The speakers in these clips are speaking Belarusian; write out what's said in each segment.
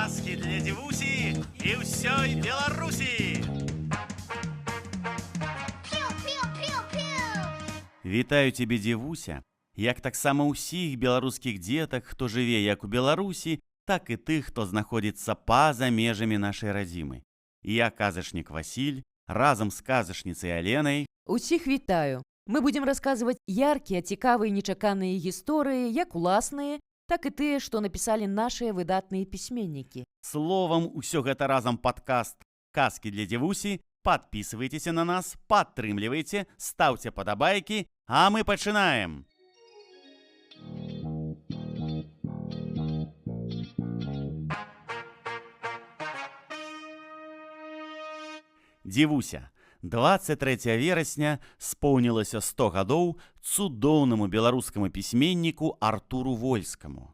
Казкі для дзівусі і ўсёй Беларусі. Вітаю цябе, дзівуся, як таксама ўсіх беларускіх дзетак, хто жыве як у Беларусі, так і тых, хто знаходзіцца па-за межамі нашай радзімы. Я казачнік Васіль, разам з казачніцай Аленай. Усіх вітаю. Мы будзем расказваць яркія, цікавыя, нечаканыя гісторыі, як уласныя, так і тыя, што напісалі нашыя выдатныя пісьменнікі. Словам, усё гэта разам падкаст «Казкі для дзівусі». Падпісвайцеся на нас, падтрымлівайце, стаўце падабайкі, а мы пачынаем. Дзівуся, 23 верасня споўнілася 100 гадоў цудоўнаму беларускаму пісьменніку Артуру Вольскаму.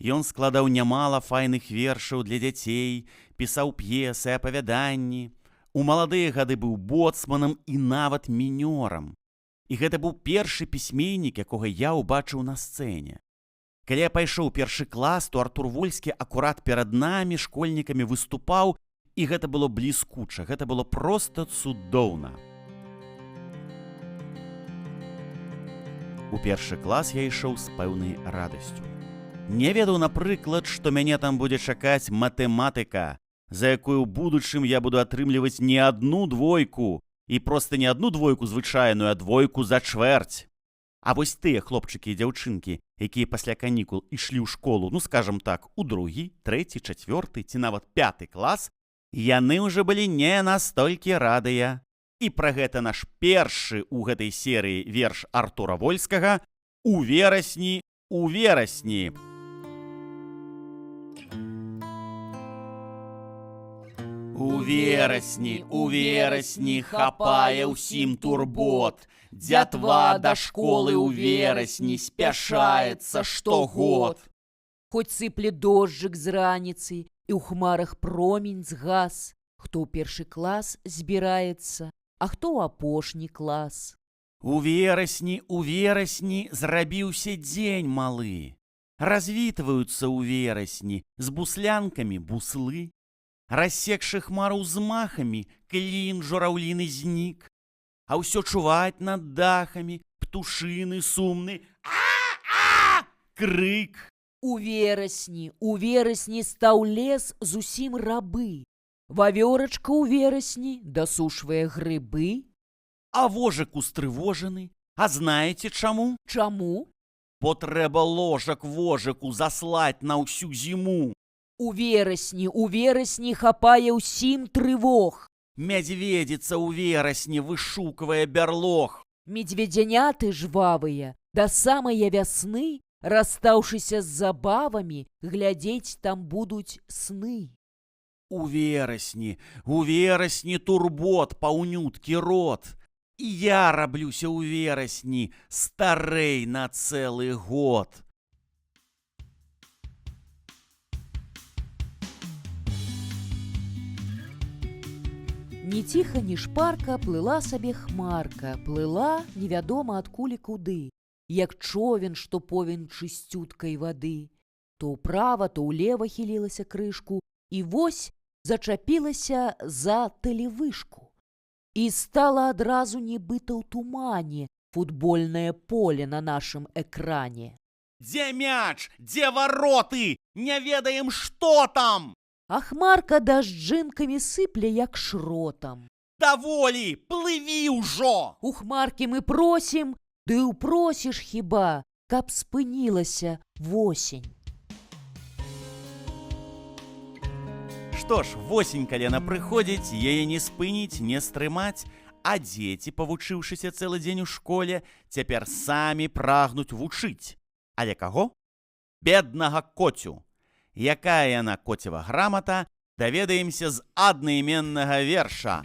Ён складаў нямала файных вершаў для дзяцей, пісаў п'есы, апавяданні. У маладыя гады быў боцманам і нават мінёрам. І гэта быў першы пісьменнік, якога я ўбачыў на сцэне. Калі я пайшоў у першы клас, то Артур Вольскі акурат перад намі, школьнікамі, выступаў, і гэта было бліскуча, гэта было проста цудоўна. У першы клас я ішоў з пэўнай радасцю. Не ведаў, напрыклад, што мяне там будзе чакаць матэматыка, за якую ў будучым я буду атрымліваць не адну двойку, і проста не адну двойку звычайную, а двойку за чвэрць. А вось тыя хлопчыкі і дзяўчынкі, якія пасля канікул ішлі ў школу, ну скажам так, у другі, трэці, чацвёрты ці нават пяты клас, яны ўжо былі не настолькі радыя. І пра гэта наш першы ў гэтай серыі верш Артура Вольскага «У верасні, у верасні». У верасні хапае ўсім турбот. Дзятва да школы ў верасні спяшаецца штогод. Хоць сыпле дожджык з раніцы, і ў хмарах промень згас, хто ў першы клас збіраецца, а хто ў апошні клас. У верасні зрабіўся дзень малы. Развітваюцца ў верасні з буслянкамі буслы. Рассекшы хмару ўзмахамі, клін жураўліны знік. А ўсё чуваць над дахамі птушыны сумны а-а! Крык. У верасні стаў лес зусім рабы. Вавёрачка ў верасні дасушвае грыбы. А вожык устрывожаны. А знаеце чаму? Чаму? Бо трэба ложак вожыку заслаць на ўсю зіму. У верасні хапае ўсім трывог. Мядзведзіца ў верасні вышуквае бярлог. Медведзяняты жвавыя да самае вясны, расстаўшыся з забавамі, глядзець там будуць сны. У верасні турбот паўнюткі рот. І я раблюся ў верасні старэй на цэлы год. Ні ціха, ні шпарка плыла сабе хмарка, плыла невядома адкуль і куды, як човен, што повен чысцюткай вады. То ўправа, то ўлева хілілася крышку, і вось зачапілася за тэлевышку. І стала адразу нібыта ў тумане футбольнае поле на нашым экране. Дзе мяч? Дзе вароты? Не ведаем, што там! А хмарка дажджынкамі сыпле, як шротам. Даволі, плыві ўжо! У хмаркі мы просім, ды ўпросіш хіба, каб спынілася восень. Што ж, восень, калі яна прыходзіць, яе не спыніць, не стрымаць, а дзеці, павучыўшыся цэлы дзень у школе, цяпер самі прагнуць вучыць. Але каго? Беднага Коцю. Якая яна, коцева грамата, даведаемся з аднайменнага верша.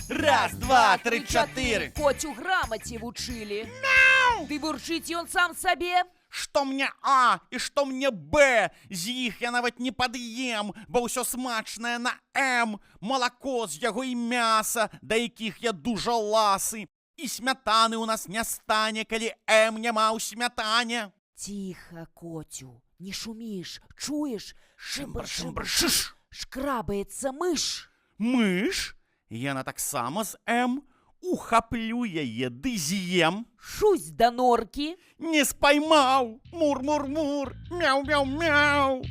Раз, два, тры, чатыры. Коцю грамаце вучылі. Мяу! Ды бурчыць ён сам сабе. Што мне А і што мне Б, з іх я нават не пад'ем, бо ўсё смачнае на М, малако з яго і мяса, да якіх я дужа ласы. І смятаны ў нас не стане, калі М няма ў смятане. Ціха, коцю, не шуміш, чуеш, Шымбр, шымбр, шыш! Шкрабаецца мыш. Мыш? Яна таксама з М. Ухаплю яе ды з'ем. Шусь да норкі. Не спаймаў! Мур-мур-мур! Мяу-мяу-мяу!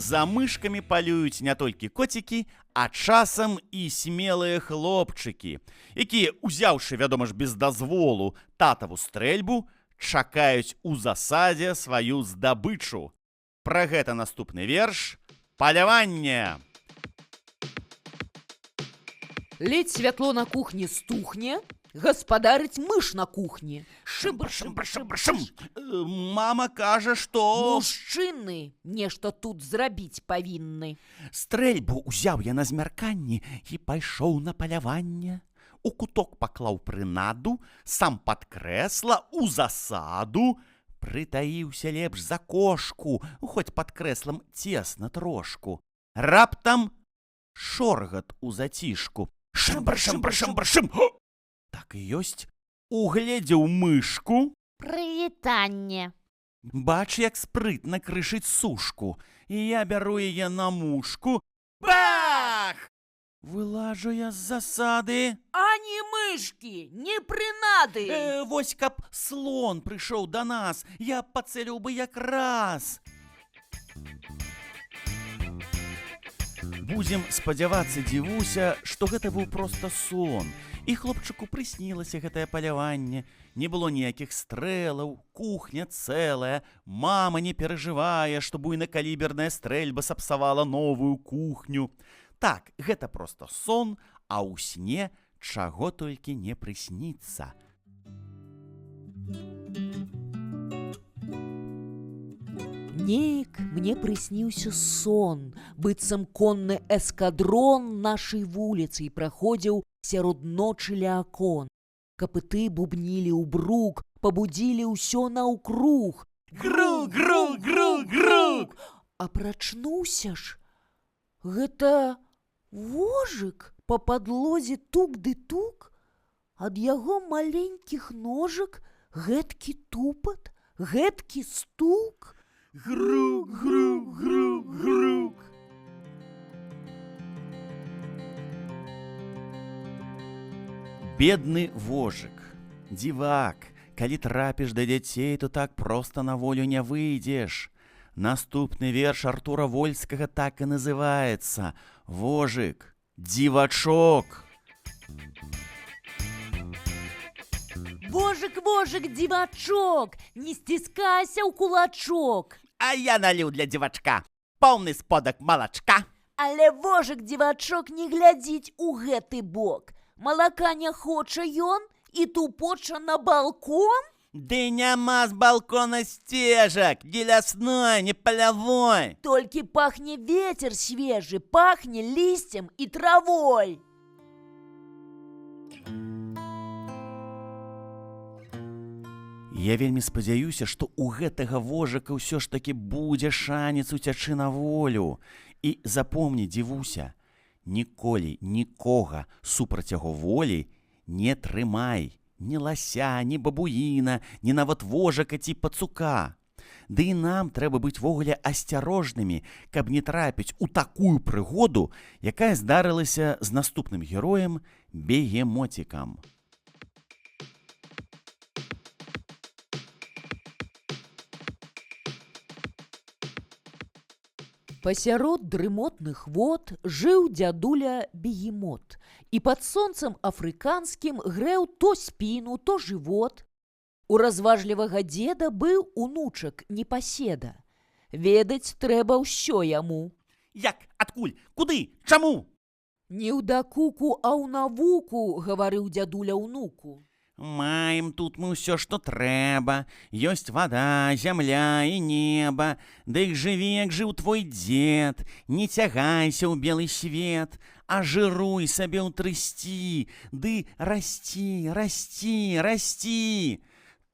За мышкамі палююць не толькі коцікі, а часам і смелыя хлопчыкі, якія, узяўшы, вядома ж, без дазволу татаву стрэльбу, чакаюць у засадзе сваю здабычу. Пра гэта наступны верш «Паляванне». Ледзь святло на кухні стухне, гаспадарыць мыш на кухні. Шымбр, шымбр, шымбр, шым. Мама кажа, што Мужчыны нешта тут зрабіць павінны. Стрэльбу ўзяў я на змярканні і пайшоў на паляванне. У куток паклаў прынаду, сам пад крэсла, у засаду, прытаіўся лепш за кошку, хоць пад крэслам цесна трошку. Раптам шоргат у зацішку. Шымбр, шымбр, шымбр, шым. О! Так і ёсць. Угледзеў мышку. Прывітанне. Бач, як спрытна крышыць сушку. І я бяру яе на мушку. Бах! Вылажу я з засады. Ані мышкі, ні прынады. Вось каб слон прыйшоў да нас, я б пацэліў бы якраз. Будзем спадзявацца, дзівуся, што гэта быў проста сон. І хлопчыку прыснілася гэтае паляванне. Не было ніякіх стрэлаў, кухня цэлая, мама не перажывае, што буйнакаліберная стрэльба сапсавала новую кухню. Так, гэта проста сон, а ў сне чаго толькі не прысніцца. Неяк мне прысніўся сон, быццам конны эскадрон нашай вуліцай праходзіў сярод ночы ля акон. Капыты бубнілі ў брук, пабудзілі ўсё наўкруг. Гру, гру, гру, гру! А прачнуўся ж, гэта вожык па падлозе тук ды тук, ад яго маленькіх ножак гэткі тупат, гэткі стук. Гру, гру, гру, гру. Бедны вожык, дзівак, калі трапіш да дзяцей, то так проста на волю не выйдзеш. Наступны верш Артура Вольскага так і называецца «Вожык, дзівачок». Вожык, вожык, дзівачок, не сціскайся ў кулачок. А я наліў для дзівачка поўны сподак малачка. Але вожык дзівачок не глядзіць у гэты бок. Малака не хоча ён і тупоча на балкон? Ды няма з балкона сцежак, ні лясной, ні палявой. Толькі пахне ветер свежы, пахне лісцем і травой. Я вельмі спадзяюся, што ў гэтага вожыка ўсё ж такі будзе шанец уцячы на волю. І запомні, дзівуся, ніколі нікога супраць яго волі не трымай. Ні лася, ні бабуіна, ні нават вожака ці пацука. Ды і нам трэба быць увогуле асцярожнымі, каб не трапіць у такую прыгоду, якая здарылася з наступным героем бегемотікам. Пасярод дрымотных вод жыў дзядуля бегемот і пад сонцам афрыканскім грэў то спіну, то жывот. У разважлівага дзеда быў унучак непаседа. Ведаць трэба ўсё яму. Як, адкуль, куды, чаму? Не ў дакуку, а ў навуку, гаварыў дзядуля ўнуку. Маем тут мы ўсё, што трэба. Ёсць вада, зямля і неба. Дык жыві, як жыў твой дзед. Не цягайся ў белы свет, а жыруй сабе ў трысці. Ды расці, расці, расці.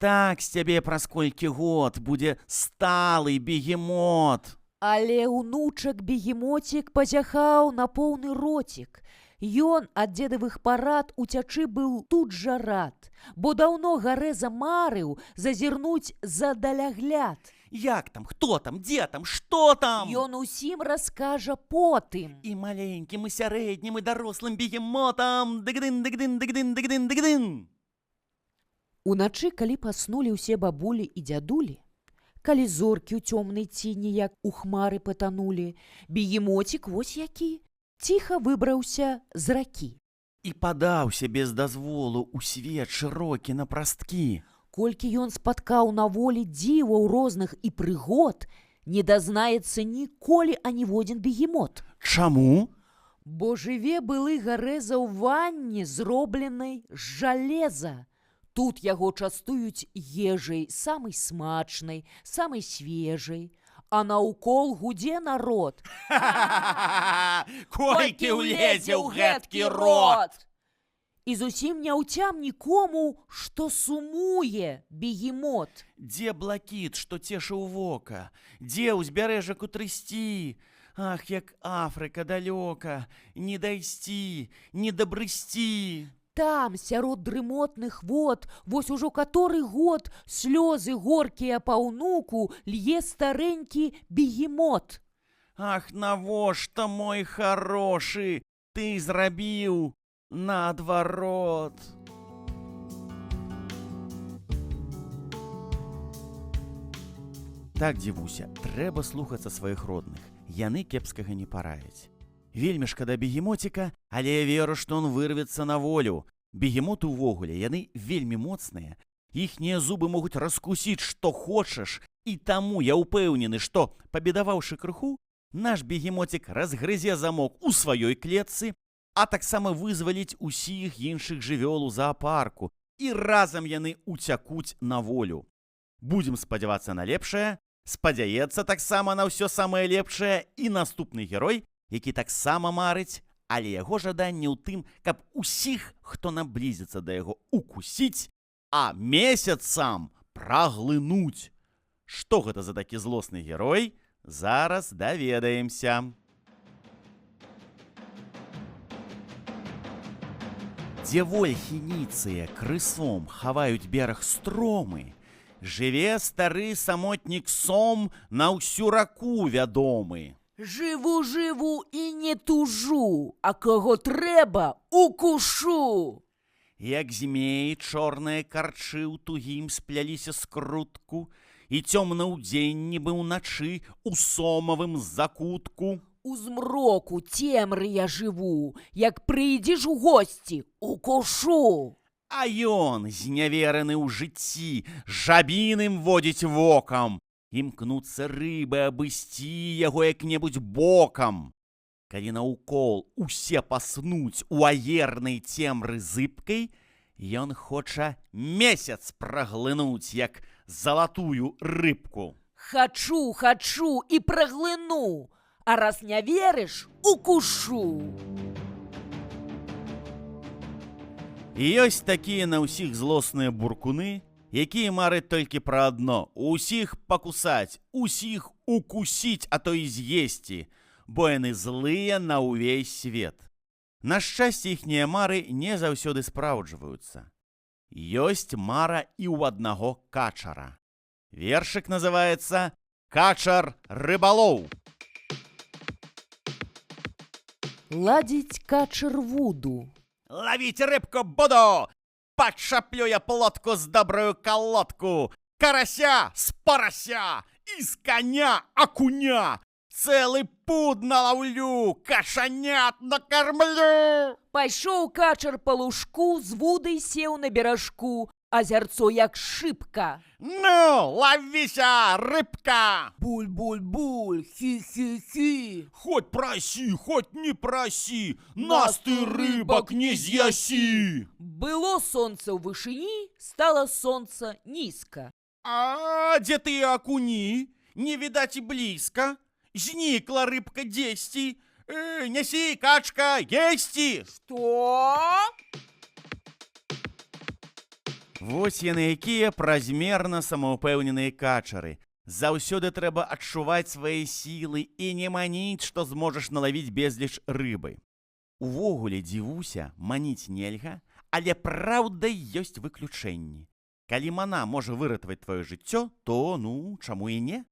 Так з цябе праз колькі год будзе сталы бегемот. Але ўнучак бегемотік пазяхаў на поўны роцік. Ён ад дзедавых парад уцячы быў тут жа рад, бо даўно Гарэза марыў зазірнуць за далягляд. Як там, хто там, дзе там, што там? Ён усім раскажа потым. І маленькім, і сярэднім, і дарослым бегемотам. Дыгдын, дыгдын, дыгдын, дыгдын, дыгдын. Уначы, калі паснулі ўсе бабулі і дзядулі, калі зоркі ў цёмнай ціні, як у хмары патанулі, бегемотик вось які ціха выбраўся з ракі. І падаўся без дазволу ў свет шырокі на прасткі. Колькі ён спаткаў на волі дзіваў розных і прыгод, не дазнаецца ніколі аніводзін бегемот. Чаму? Бо жыве былы Гарэза ў ванне, зробленай з жалеза. Тут яго частуюць ежай самай смачнай, самай свежай, а наўкол гудзе народ. Колькі ўлезе ў гэткі рот! І зусім не ўцям нікому, што сумуе бегемот. Дзе блакіт, што цешыў вока? Дзе ўзбярэжак утрысці? Ах, як Афрыка далёка, не дайсці, не дабрысці. Там, сярод дрымотных вод, вось ужо каторы год слёзы горкія па ўнуку лье старэнькі бегемот. Ах, навошта, мой харошы, ты зрабіў наадварот? Так, дзівуся, трэба слухацца сваіх родных. Яны кепскага не параяць. Вельмі шкада бегемотіка, але я веру, што он вырвецца на волю. Бегемоты ўвогуле, яны вельмі моцныя. Іхнія зубы могуць раскусіць, што хочаш, і таму я ўпэўнены, што, пабедаваўшы крыху, наш бегемотик разгрызе замок у сваёй клетцы, а таксама вызваліць усіх іншых жывёл у заапарку, і разам яны уцякуць на волю. Будзем спадзявацца на лепшае, спадзяецца таксама на ўсё самае лепшае і наступны герой, які таксама марыць, але яго жаданне ў тым, каб усіх, хто наблізіцца да яго, укусіць, а месяц сам праглынуць. Што гэта за такі злосны герой, зараз даведаемся. Дзе вольхі ніцыя крысом хаваюць бераг стромы, жыве стары самотнік сом на ўсю раку вядомы. Жыву, жыву і не тужу, а каго трэба, укушу. Як змеі чорныя карчы ў тугім спляліся скрутку, і цёмна ўдзень, нібы ўначы у сомавым закутку. У змроку цемры я жыву, як прыйдзеш у госці, укушу. А ён, знyaвераны ў жыцці, жабіным водзіць вокам. Імкнуцца рыбы абысці яго як-небудзь бокам. Калі наўкол усе паснуць у аернай цемры зыбкай, ён хоча месяц праглынуць, як залатую рыбку. Хачу, хачу і праглыну, а раз не верыш, укушу. І ёсць такія на ўсіх злосныя буркуны, якія мараць толькі пра адно: усіх пакусаць, усіх укусіць, а то і з'есці, бо яны злыя на ўвесь свет. На шчасце, іхнія мары не заўсёды спраўджваюцца. Ёсць мара і ў аднаго качара. Вершык называецца «Качар рыбалоў». Ладзіць качар вуду. Лавіць рыбку буду! Падчаплю я плотку з добрую калодку! Карася з парася! І з коня акуня! Цэлы пуд налаўлю, кашанят накармлю! Пайшоў качар па лужку, з вудай сеў на беражку, азярцо як шыбка. Ну, лавіся, рыбка! Буль-буль-буль, хі-хі-хі. Хоть проси, хоть не проси, нас ты рыбок не з'ясі! Было сонца ў вышыні, стала сонца нізка. А дзе ты акуні? Не відаць і блізка. Знікла рыбка дзесьці. Нясі, качка, есці! Што? Вось яны якія празмерна самаўпэўненыя качары. Заўсёды трэба адчуваць свае сілы і не маніць, што зможаш налавіць безліч рыбы. Увогуле дзівуся маніць нельга, але праўда, ёсць выключэнні. Калі мана можа выратаваць тваё жыццё, то ну, чаму і не?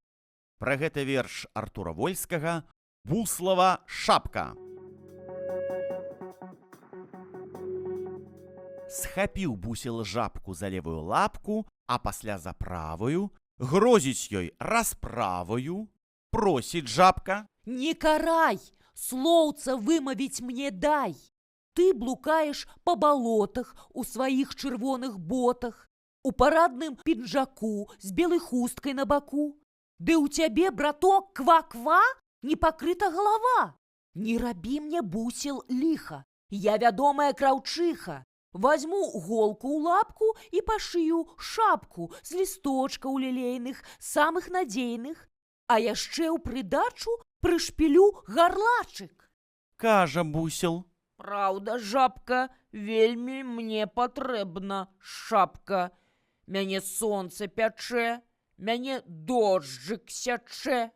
Пра гэта верш Артура Вольскага «Буслава шапка». Схапіў бусел жабку за левую лапку, а пасля за правую, грозіць ёй расправаю, просіць жабка. Не карай, слоўца вымавіць мне дай. Ты блукаеш па балотах у сваіх чырвоных ботах, у парадным пінжаку з белай хусткай на баку. Ды ў цябе, браток, ква-ква, не пакрыта галава. Не рабі мне, бусел, ліха. Я вядомая краўчыха. Возьму голку ў лапку і пашыю шапку з лісточкаў лілейных, самых надзейных, а яшчэ ў прыдачу прышпілю гарлачык. Кажа бусел. Праўда, жабка, вельмі мне патрэбна шапка. Мяне сонца пячэ, мяне дожджык сячэ.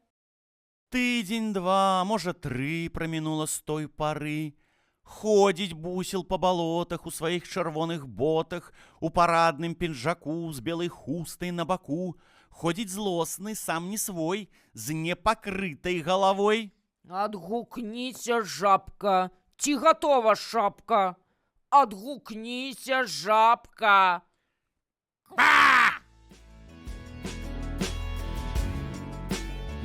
Тыдзень, два, можа, тры прамінула з той пары. Ходзіць бусел па балотах у сваіх чырвоных ботах, у парадным пінжаку з белай хустай на баку, ходзіць злосны, сам не свой, з непакрытай галавой. Адгукніся, жабка, ці гатова шапка? Адгукніся, жабка.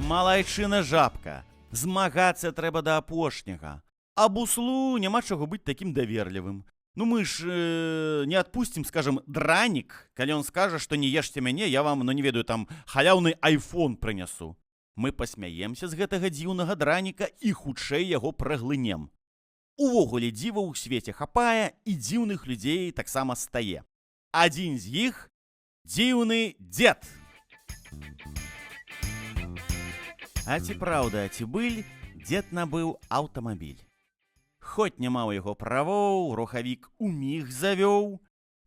Малайчына жабка, змагацца трэба да апошняга. А буслу няма чаго быць такім даверлівым. Ну мы ж не адпусцім, скажем, дранік, калі он скажа, што не ешце мяне, я вам, ну не ведаю, там халяўны айфон прынясу. Мы пасмяемся з гэтага дзіўнага драніка і хутчэй яго праглынем. Увогуле дзіва ў свеце хапае, і дзіўных людзей таксама стае. Адзін з іх дзіўны дзед. А ці праўда, ці быль, дзед набыў аўтамабіль. Хоць няма ў яго правоў, рухавік уміг завёў.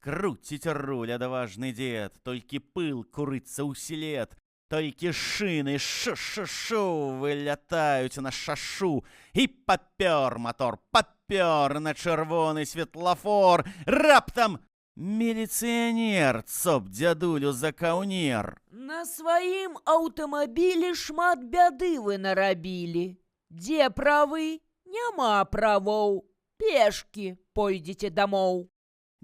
Круціць руль адважны дзед, толькі пыл курыцца ўслед, толькі шыны шу-шу-шу вылятаюць на шашу. І папёр матор, папёр на чырвоны светлафор. Раптам міліцыянер цоп дзядулю за каўнер. На сваім аўтамабілі шмат бяды вы нарабілі. Дзе правы? Няма правоў. Пешкі пойдзеце дамоў.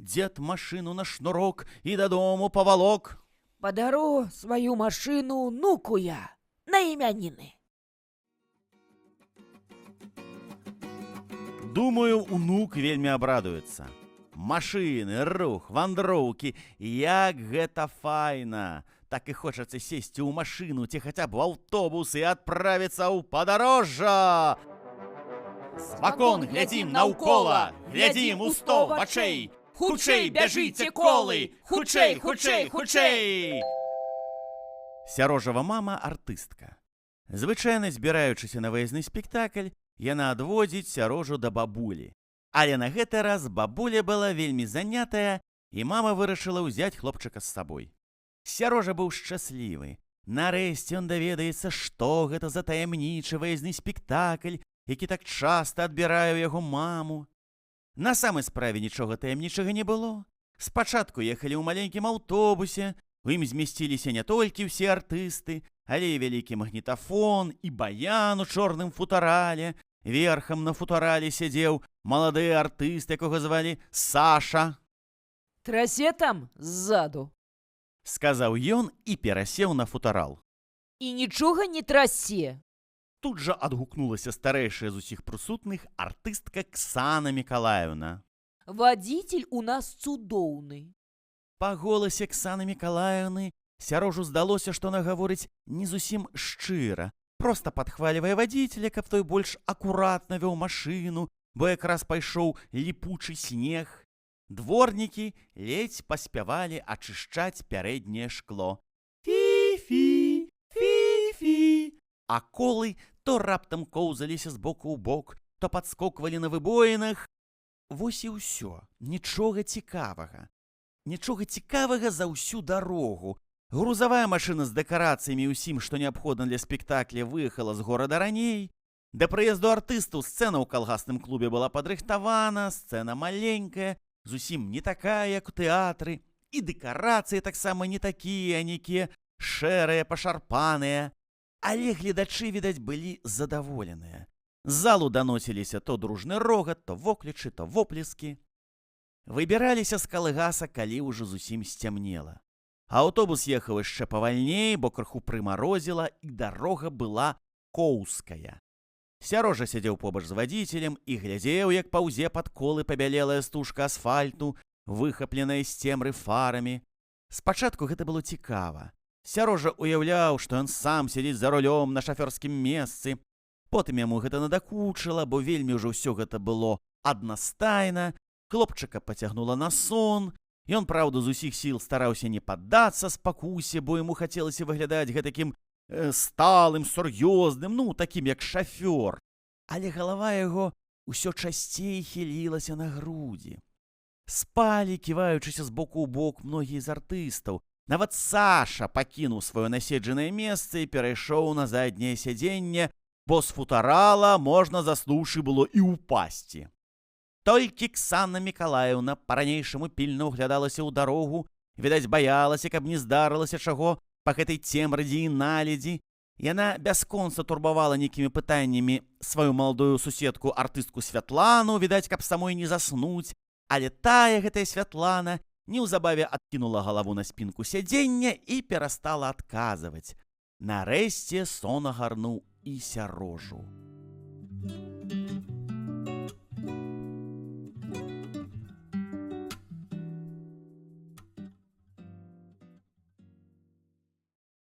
Дзед машыну на шнурок і дадому павалок. Падару сваю машыну унуку я на імяніны. Думаю, унук вельмі абрадуецца. Машыны, рух, вандроўкі, як гэта файна! Так і хочацца сесці ў машыну ці хаця б у аўтобус і адправіцца ў падарожжа. З вакон глядзім наўкола, глядзім у сто вачэй. Хутчэй бяжыце, колы, хутчэй, хутчэй, хутчэй! Сярожава мама артыстка. Звычайна, збіраючыся на выязны спектакль, яна адводзіць Сярожу да бабулі. Але на гэты раз бабуля была вельмі занятая, і мама вырашыла ўзяць хлопчыка з сабой. Сярожа быў шчаслівы. Нарэшце ён даведаецца, што гэта за таямнічы выязны спектакль, які так часта адбірае ў яго маму. На самай справе нічога таямнічага не было. Спачатку ехалі ў маленькім аўтобусе, у ім змясціліся не толькі ўсе артысты, але і вялікі магнітафон, і баян у чорным футарале. Верхам на футарале сядзеў малады артыст, якога звалі Саша. Трасе там ззаду. Сказаў ён і перасеў на футарал. І нічога не трасе. Тут жа адгукнулася старэйшая з усіх прысутных артыстка Ксана Мікалаеўна. Вадзіцель у нас цудоўны. Па голасе Ксаны Мікалаеўны Сярожу здалося, што она гаворыць не зусім шчыра, проста падхвальвае вадзіцеля, каб той больш акуратна вёў машыну, бо якраз пайшоў ліпучы снег. Дворнікі ледзь паспявалі ачышчаць пярэдняе шкло. Фі-фі, фі-фі. А колы то раптам коўзаліся з боку ў бок, то падскоквалі на выбоінах. Вось і ўсё, нічога цікавага. Нічога цікавага за ўсю дарогу. Грузавая машына з дэкарацыямі і ўсім, што неабходна для спектакля, выехала з горада раней. Да прыезду артыстаў сцэна ў калгасным клубе была падрыхтавана, сцэна маленькая, зусім не такая, як у тэатры, і дэкарацыі таксама не такія, а нейкія шэрыя, пашарпаныя. Але гледачы, відаць, былі задаволеныя. З залу даносіліся то дружны рогат, то воклічы, то воплескі. Выбіраліся з калгаса, калі ўжо зусім сцямнела. Аўтобус ехаў яшчэ павальней, бо крыху прымарозіла, і дарога была коўзкая. Сярожа сядзеў побач з вадзіцелем і глядзеў, як паўзе пад колы пабялелая стужка асфальту, выхапленая з цемры фарамі. Спачатку гэта было цікава. Сярожа уяўляў, што ён сам сядзіць за рулём на шафёрскім месцы. Потым яму гэта надакучыла, бо вельмі ўжо ўсё гэта было аднастайна. Хлопчыка пацягнула на сон. Ён, праўда, з усіх сіл стараўся не паддацца спакусе, бо яму хацелася выглядаць гэтакім сталым, сур'ёзным, ну, такім як шафёр. Але галава яго ўсё часцей хілілася на грудзі. Спалі, ківаючыся з боку ў бок, многія з артыстаў. Нават Саша пакінуў сваё наседжанае месца і перайшоў на задняе сядзенне, бо з футарала можна, заснуўшы, было і ўпасці. Толькі Ксана Мікалаеўна па-ранейшаму пільна ўглядалася ў дарогу, відаць, баялася, каб не здарылася чаго па гэтай цемрадзі і наледзі. Яна бясконца турбавала нейкімі пытаннямі сваю маладую суседку артыстку Святлану, відаць, каб самой не заснуць, але тая гэтая Святлана неўзабаве адкінула галаву на спінку сядзення і перастала адказваць. Нарэшце сон агарнуў і Сярожу.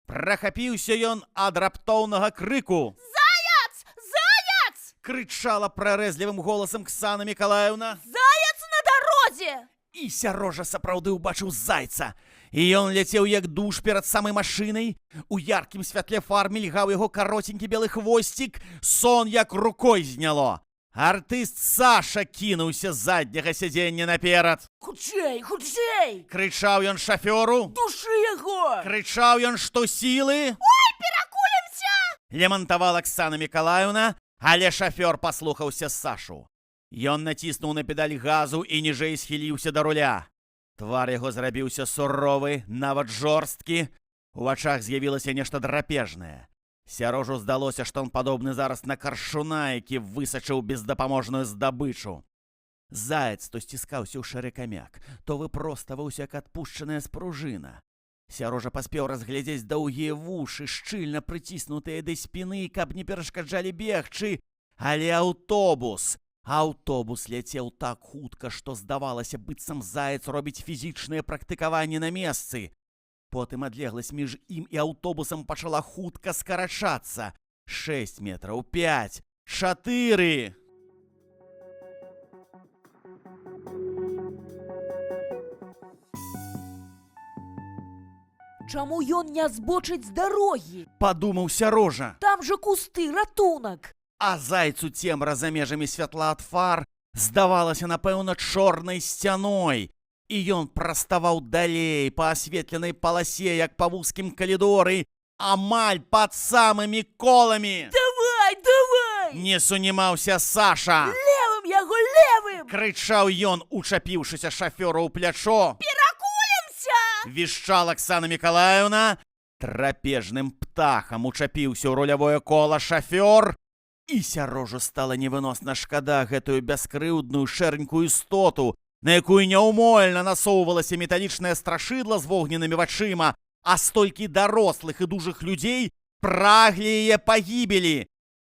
Прахапіўся ён ад раптоўнага крыку. Заяц! Заяц! Крычала прарэзлівым голасам Ксана Мікалаеўна. Заяц на дарозе! І Сярожа сапраўды ўбачыў зайца. І ён ляцеў як душ перад самай машынай. У яркім святле фар мільгаў яго кароценькі белы хвосцік, сон як рукой зняло. Артыст Саша кінуўся з задняга сядзення наперад. Хутчэй, хутчэй! Крычаў ён шафёру. Душы яго! Крычаў ён што сілы. Ой, перакулімся! Лямантавала Ксана Мікалаеўна, але шафёр паслухаўся Сашу. Ён націснуў на педаль газу і ніжэй схіліўся да руля. Твар яго зрабіўся суровы, нават жорсткі. У вачах з'явілася нешта драпежнае. Сярожу здалося, што он падобны зараз на каршуна, які высачыў бездапаможную здабычу. Заяц то сціскаўся ў шэры камяк, то выпроставаўся, як адпушчаная спружына. Сярожа паспеў разгледзець даўгія вушы, шчыльна прыціснутыя да спіны, каб не перашкаджалі бегчы, але аўтобус. Аўтобус ляцеў так хутка, што здавалася, быццам заяц робіць фізічнае практыкаванне на месцы. Потым адлегласць між ім і аўтобусам пачала хутка скарачацца. 6 метраў, 5, 4. Чаму ён не збочыць з дарогі? Падумаў Сярожа. Там жа кусты, ратунак. А зайцу цемра за межамі святла ад фар здавалася, напэўна, чорнай сцяной. І ён праставаў далей па асветленай паласе, як па вузкім калідоры, амаль пад самымі коламі. Давай, давай! Не сунімаўся Саша. Левым яго, левым! Крычаў ён, учапіўшыся шафёру ў плячо. Перакулімся! Вішчала Ксана Мікалаеўна. Трапежным птахам учапіўся ў рулявое кола шафёр. І Сярожу стала невыносна шкада гэтую бяскрыўдную шэранькую істоту, на якую няўмольна насоўвалася металічнае страшыдла з вогненнымі вачыма, а столькі дарослых і дужых людзей праглі яе пагібелі.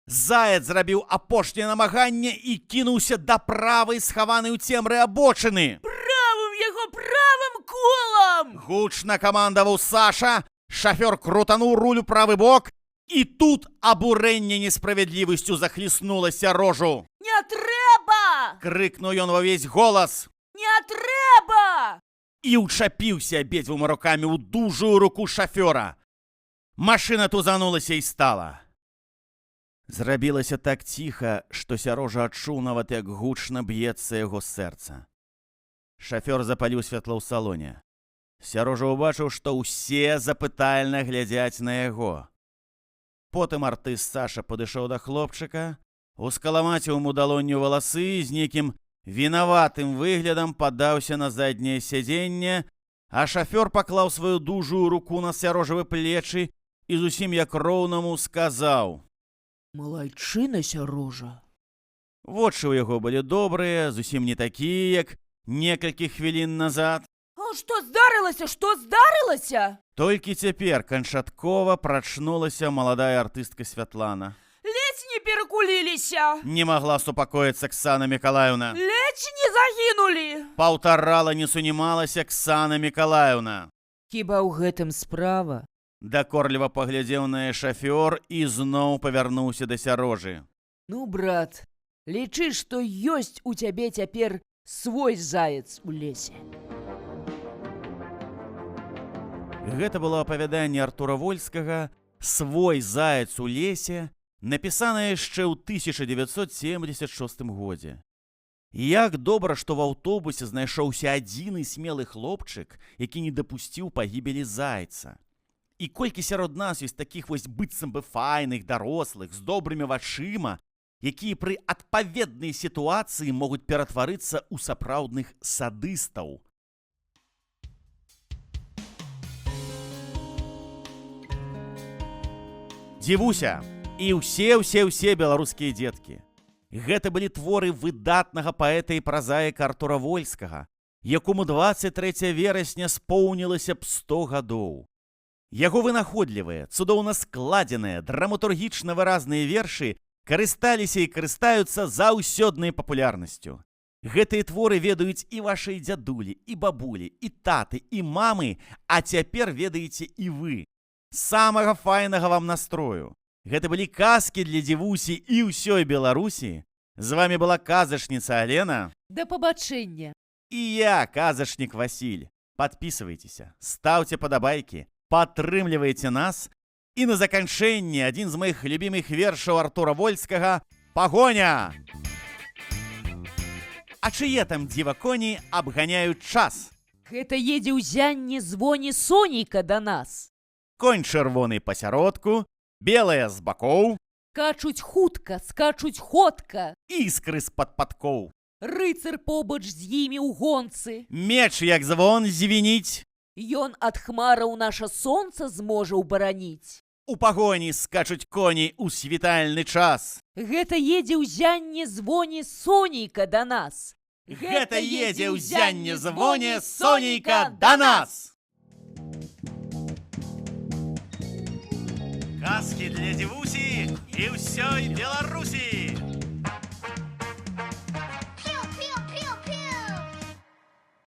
Заяц зрабіў апошняе намаганне і кінуўся да правай схаванай у цемры абочыны. Правым яго, правым колам! Гучна камандаваў Саша, шафёр крутануў руль у правы бок, і тут абурэнне несправядлівасцю захліснула Сярожу. Не трэба! Крыкнуў ён ва ўвесь голас Не трэба! і ўчапіўся абедзвюма рукамі ў дужую руку шафёра. Машына тузанулася і стала. Зрабілася так ціха, што Сярожа адчуў нават, як гучна б'ецца яго сэрца. Шафёр запаліў святло ў салоне. Сярожа ўбачыў, што ўсе запытальна глядзяць на яго. Потым артыст Саша падышоў да хлопчыка, ускаламаціў яму далонню валасы і з нейкім вінаватым выглядам падаўся на задняе сядзенне, а шафёр паклаў сваю дужую руку на Сярожавы плечы і зусім як роўнаму сказаў: Малайчына, Сярожа. Вочы ў яго былі добрыя, зусім не такія, як некалькі хвілін назад. А што здарылася, што здарылася? Толькі цяпер канчаткова прачнулася маладая артыстка Святлана. Ледзь не перакуліліся. Не магла супакоіцца Ксана Мікалаеўна. Ледзь не загінулі. Паўтарала, не сунімалася Ксана Мікалаеўна. Хіба ў гэтым справа? Дакорліва паглядзеў на яе шафёр і зноў павярнуўся да Сярожы. Ну, брат, лічы, што ёсць у цябе цяпер свой заяц у лесе. Гэта было апавяданне Артура Вольскага «Свой заяц у лесе», напісанае яшчэ ў 1976 годзе. Як добра, што ў аўтобусе знайшоўся адзіны смелы хлопчык, які не дапусціў пагібелі зайца. І колькі сярод нас ёсць такіх вось быццам бы файных дарослых з добрымі вачыма, якія пры адпаведнай сітуацыі могуць ператварыцца ў сапраўдных садыстаў. Дзівуся і ўсе-ўсе-ўсе беларускія дзеткі. Гэта былі творы выдатнага паэта і празаіка Артура Вольскага, якому 23 верасня споўнілася б 100 гадоў. Яго вынаходлівыя, цудоўна складзеныя, драматургічна выразныя вершы карысталіся і карыстаюцца заўсёднай папулярнасцю. Гэтыя творы ведаюць і вашыя дзядулі, і бабулі, і таты, і мамы, а цяпер ведаеце і вы. Самага файнага вам настрою. Гэта былі казкі для Дзівусі і ўсёй Беларусі. З вамі была казачніца Алена Да пабачэння. і я, казачнік Васіль. Падпісвайцеся, стаўце падабайкі, падтрымлівайце нас. І на заканчэнне адзін з маіх любімых вершаў Артура Вольскага «Пагоня!» А чые там дзіва коні абганяюць час? Гэта едзе ў зянні звоні сонейка да нас. Конь чырвоны пасяродку, белая з бакоў, Скачуць хутка, скачуць ходка. іскры з-пад падкоў. Рыцар побач з імі ў гонцы. Меч, як звон, звініць. Ён ад хмараў наша сонца зможа ўбараніць. У пагоні скачуць коні ў світальны час. Гэта едзе ў зянні звоні сонейка да нас. Гэта едзе ў зянні звоне сонейка да нас. Казкі для Дзівусі і ўсёй Беларусі.